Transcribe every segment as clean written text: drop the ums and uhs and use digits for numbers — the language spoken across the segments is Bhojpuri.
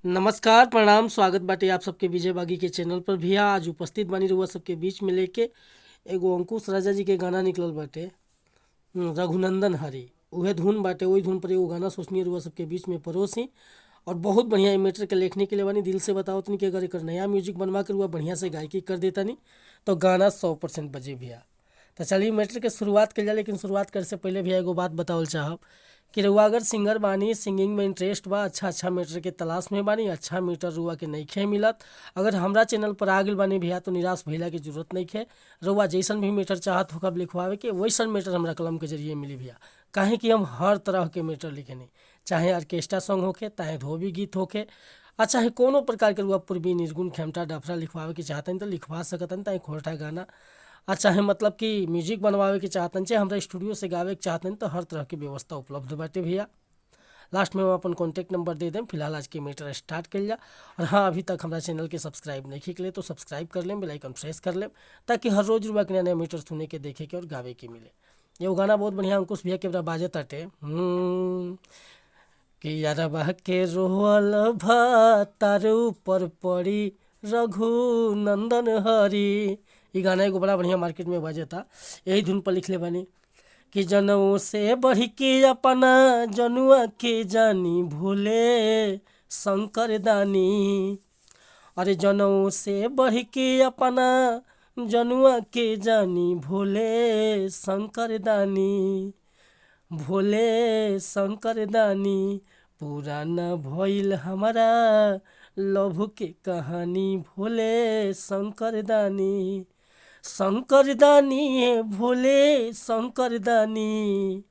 नमस्कार, प्रणाम, स्वागत बाटे आप सबके विजय बागी के चैनल पर। भैया आज उपस्थित बानी रउआ सबके बीच में लेके एगो अंकुश राजा जी के गाना निकलल बाटे, रघुनंदन हरी। उहे धुन बाटे, वही धुन पर एगो गाना सोचनी रउआ सबके बीच में परोसी और बहुत बढ़िया ई मैटर के लेखनी के लिए बानी। दिल से बताओ तनी कि अगर एकर नया म्यूजिक बनवा के रउआ बढ़िया से गायकी कर देतानी तो गाना 100% बजे भैया। तो चलिए मैटर के शुरुआत कइल जाए, लेकिन शुरुआत करे से पहले भैया एगो बात बतावल चाहब कि रउआ अगर सिंगर बानी, सिंगिंग में इंटरेस्ट बा, अच्छा अच्छा मैटर के तलाश में बानी, अच्छा मीटर रउआ के नइखे मिलत, अगर हमरा चैनल पर आ गइल बानी भैया तो निराश भइला के जरूरत नइखे। रउआ जैसन भी मैटर चाहत होखब लिखवावे के, वैसन मैटर हमरा कलम के जरिए मिली भैया। काहे कि हम हर तरह के मैटर लिखेनी, चाहे ऑर्केस्ट्रा सॉन्ग होखे, चाहे धोबी गीत होखे, आ चाहे कोनो प्रकार के रउआ पूर्वी, निर्गुण, खेमटा, डफरा लिखवावे के चाहतनी तो लिखवा सकतनी, चाहे खोरठा गाना, आ चाहे मतलब कि म्यूजिक बनवावे के चाहतन, चाहे हमरा स्टूडियो से गावे के चाहतन, तो हर तरह के व्यवस्था उपलब्ध बाटे भैया। लास्ट में हम अपन कॉन्टैक्ट नंबर they देम। फिलहाल आज के मैटर स्टार्ट कइल जा। और हाँ, अभी तक हमारा चैनल के सब्सक्राइब नहीं के तो सब्सक्राइब कर लेम, बेल आइकन प्रेस कर लेम, ताकि हर रोज रुआ के नया नया मैटर सुने के, देखे के और गावे के मिले। ये गाना बहुत बढ़िया अंकुश भैया के बड़ा बाजे ताटे। कि यारबा के रोअल भातार ऊपर पड़ी रघुनंदन हरी। ये गाना एगो बड़ा बढ़िया मार्केट में बजता, यही धुन पर लिखले बानी कि जनऊ से बढ़ के अपना जनुआ के जानी भोले शंकर दानी। अरे जनऊ से बढ़ के अपना जनुआ के जानी भोले शंकर दानी, भोले शंकर दानी। पुराना भइल हमारा लभ के कहानी भोले शंकर दानी। शंकर दानी है भोले शंकर दानी,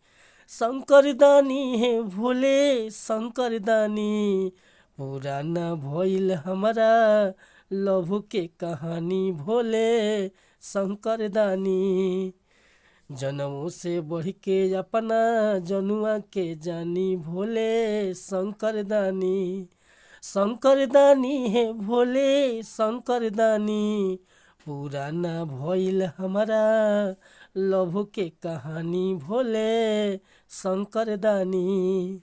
शंकर दानी है भोले शंकर दानी। पुराना भइल हमारा लभ के कहानी भोले शंकर दानी। जनऊ से बढ़ के अपना जनुआ के जानी भोले शंकर दानी। शंकर दानी है भोले शंकर दानी। पुराना भइल हमारा लभ के कहानी भोले शंकर दानी।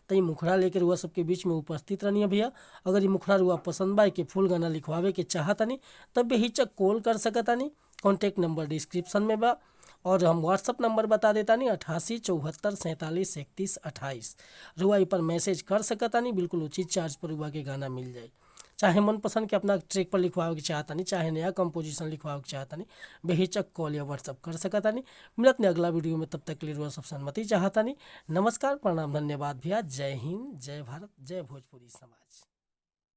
त ई मुखड़ा लेके रुआ सबके बीच में उपस्थित रहनी है भैया। अगर ये मुखड़ा रुआ पसंद बा के फुल गाना लिखवावे के चाहतानी तब बेहिचक कॉल कर सकतानी। कॉन्टैक्ट नंबर डिस्क्रिप्शन में बा और हम व्हाट्सअप नंबर बता देतानी 88 74 47 31 28। रुआ ई पर मैसेज कर सकतानी, बिल्कुल उचित चार्ज पर रुआ के गाना मिल जाए। चाहे मनपसंद के अपना ट्रैक पर लिखवावे के चाहतानी, चाहे नया कंपोजिशन लिखवावे के चाहतानी, बेहिचक कॉल या व्हाट्सअप कर सकतानी। मिलत ने अगला वीडियो में, तब तक के लिए रुआ सब सहमति चाहतानी। नमस्कार, प्रणाम, धन्यवाद भैया। जय हिंद, जय भारत, जय भोजपुरी समाज।